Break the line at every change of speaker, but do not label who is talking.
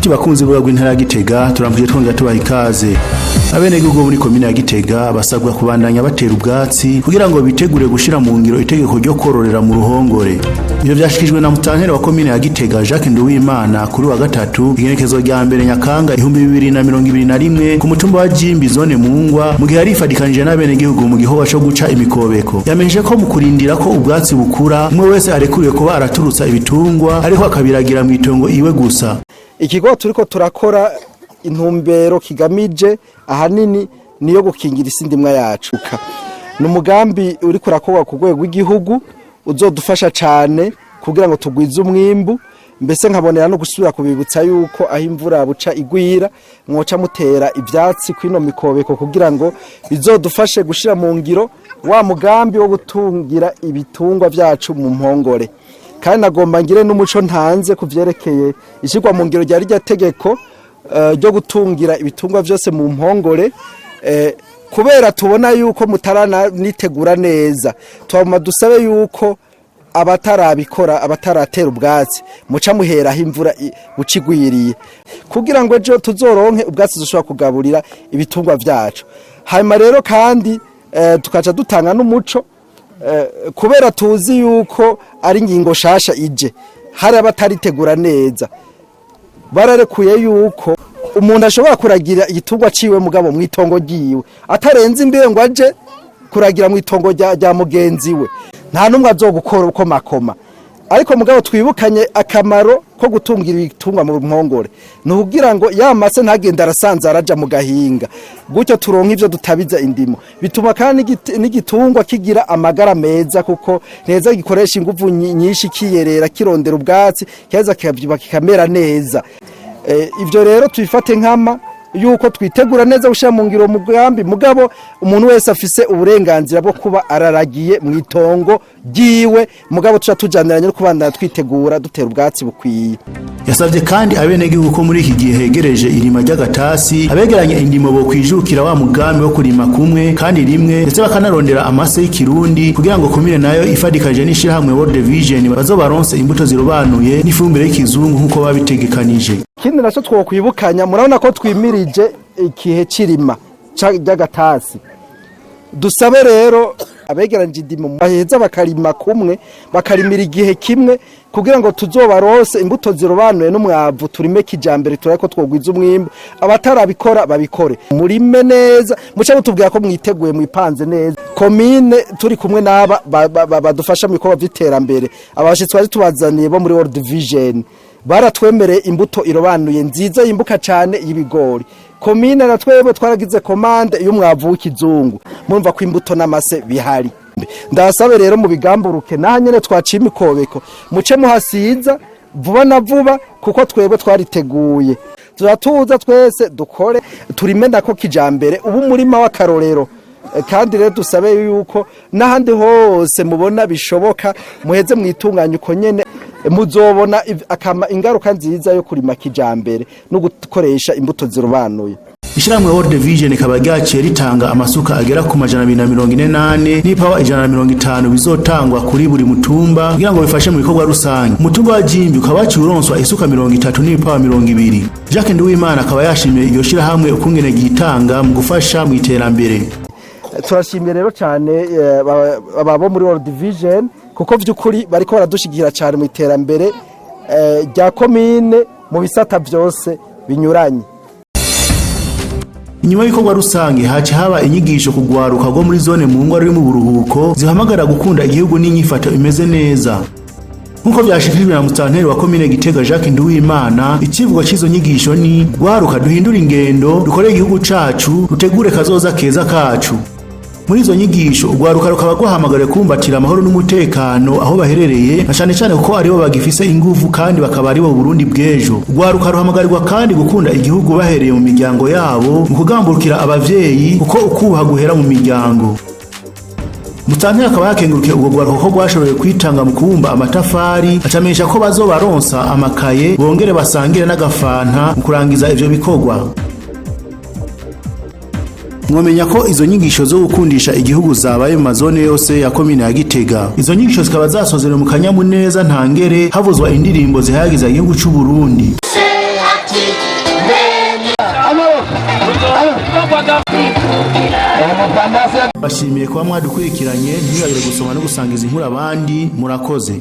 Nshuti bakunzi b'urubuga rw'intara ya Gitega, turamvuje twongera tubaha ikaze. Abenegihugu bo muri komine ya Gitega basabwa kubandanya batera ubwatsi kugira ngo bitegure gushira mu ngiro itegeko ryo kororera mu ruhongore. Ivyo vyashikijwe na mutanteri wa komine ya Gitega, Jacques Nduwimana, kuri wa gatatu, igenekezo rya 1 Nyakanga 2021, ku mutumba wa Jimbi, zone Mungwa, mu gihe yarifadikanije n'abenegihugu mu gikorwa co guca imikobeko. Yamenyesheje ko mu kurindira ko ubwatsi bukura, umwe wese arekuriwe kuba araturutsa ibitungwa, ariko akabiragira mw'itongo iwe gusa.
Ikigo turiko turakora, intumbero kigamije ahanini niyo gukingira isi ndimwa yacu. Ni umugambi uri kurakorwa ku rwego rw'igihugu uzodufasha cyane kugira ngo tugwize umwimbu. Mbese nkabonera no gusubira kubibutsa yuko aho imvura buca igwira, mwoca mutera ivyatsi kwino mikobeko kugira ngo bizodufashe gushira mu ngiro wa mugambi wo gutungira ibitungwa vyacu mu mpongore. Kandi nagomba ngire n'umuco ntanze ku vyerekeye ishyirwa mu ngiro rya rya tegeko ryo gutungira ibitungwa vyose mu mpongore. Kubera tubona yuko mutaranitegura neza, twaguma dusabe yuko abatarabikora, abataratera ubwatsi, muca muheraho imvura buca igwiriye, kugira ngo ejo tuzoronke ubwatsi dushobora kugaburira ibitungwa vyacu. Hanyuma rero kandi tukaca dutanga n'umuco, kubera tuzi yuko ari ingingo shasha ije, hari abataritegura neza. Bararekuye yuko umuntu ashobora kuragira igitungwa ciwe, mugabo mw'itongo ryiwe, atarenze imbibe ngo aje kuragira mw'itongo rya mugenzi we. Nta n'umwe azogukora uko makoma, ariko mugabo twibukanye akamaro ko gutungira ibitungwa mu mpongore, ni ukugira ngo ya mase ntagende arasanzara araja mu gahinga, gutyo turonke ivyo dutabiza indimo. Bituma kandi n'igitungwa kigira amagara meza, kuko nteza gikoresha inguvu nyinshi kiyerera kirondera ubwatsi, kiza kikavyibuha, kikamera neza. Ivyo rero tubifate nkama yuko twitegura neza gushyira mu ngiro mugambi, mugabo umuntu wese afise uburenganzira bwo kuba araragiye mu itongo ryiwe, mugabo tuca tujaniranye no kubandana twitegura dutera ubwatsi bukwiye.
Yasabye kandi abenegihugu ko muri iki gihe hegereje irima ry'agatasi, abegeranya indimo bo kwijukira wa mugambi wo kurima kumwe kandi rimwe, ndetse bakanarondera amase y'ikirundi, kugira ngo komine nayo ifadikanje n'ishirahamwe World Vision bazobaronse imbuto zirobanuye n'ifumbire y'ikizungu nk'uko babitegekanije.
Ikindi nacyo twokwibukanya, murabona ko twimirije igihe c'irima ry'agatasi. Dusabe rero abegeranje indimo baheza bakarima kumwe, bakarimira igihe kimwe, kugira ngo tuzobarose imbuto zirobanuye n'umwavu, turime kijambere, turabe ko twogwiza umwimbu. Abatarabikora babikore, murime neza, muce mutubwira ko mwiteguye, mwipanze neza. Komine turi kumwe n'aba badufasha mu bikorwa vy'iterambere, abashitsi bari tubazaniye bo muri World Vision, baratwemereye imbuto irobanuye nziza yimbuka cane y'ibigori. Komine na twebwe twaragize commande y'umwavu w'ikizungu. Murumva ko imbuto n'amase bihari. Ndasabe rero mu bigamburuke, naha nyene twaciye imikobeko, muce muhasiza vuba na vuba, kuko twebwe twariteguye. Turatuza twese dukore, turime nako kijambere, ubu umurima w'akarorero. Kandi rero dusabe yuko n'ahandi hose mubona bishoboka, muheze mwitunganye uko nyene, muzobona ingaruka nziza yo kurima kijambere no gukoresha imbuto zirobanuye.
Ishirahamwe World Vision rikaba ryaciye ritanga amasuka agera ku 244 n'ipawa 150, bizotangwa kuri buri mutumba kugira ngo bifashe mu bikorwa rusange. Umutumba wa Jimbi ukaba waciye uronswa isuka 30 n'ipawa 20. Jacques Nduwimana akaba yashimiye iryo shirahamwe ukungene ryitanga mu gufasha mu iterambere.
Turashimye rero cyane aba bo muri World Vision, kuko vy'ukuri bariko baradushigira cyane mu iterambere rya komine mu bisata byose binyuranye.
Inyuma y'ibikorwa rusange haca haba inyigisho ku rwaruka rwo muri zone Mungwa ruri mu buruhuko, zihamagara gukunda igihugu n'inyifato imeze neza. Nk'uko vyashikirijwe na musitanteri wa komine Gitega, Jacques Nduwimana, icivugo c'izo nyigisho ni "Rwaruka, duhindure ingendo, dukorere igihugu cacu, dutegure kazoza keza kacu". Muri izo nyigisho, urwaruka rukaba rwahamagariwe kumbatira amahoro n'umutekano aho baherereye, na cane cane kuko aribo bagifise inguvu kandi bakaba aribo Burundi bw'ejo. Urwaruka ruhamagarirwa kandi gukunda igihugu bahereye mu miryango yabo, mu kugamburukira abavyeyi, kuko ukubaha guhera mu miryango. Mutanteri akaba yakengurukiye urwo rwaruka ko rwashoboye kwitanga mu kubumba amatafari, acamenyesha ko bazobaronsa amakaye, bongere basangire n'agafanta mu kurangiza ivyo bikorwa. Mwomenya ko izo nyigisho zo gukundisha igihugu zabaye mu mazone yose ya komine ya Gitega. Izo nyigisho zikaba zasozerewe mu kanyamuneza ntangere, havuzwa indirimbo zihayagiza igihugu c'u Burundi.
Ati
Bashimiye kuba mwadukurikiranye. Ntibibagire gusoma no gusangiza inkuru abandi. Murakoze.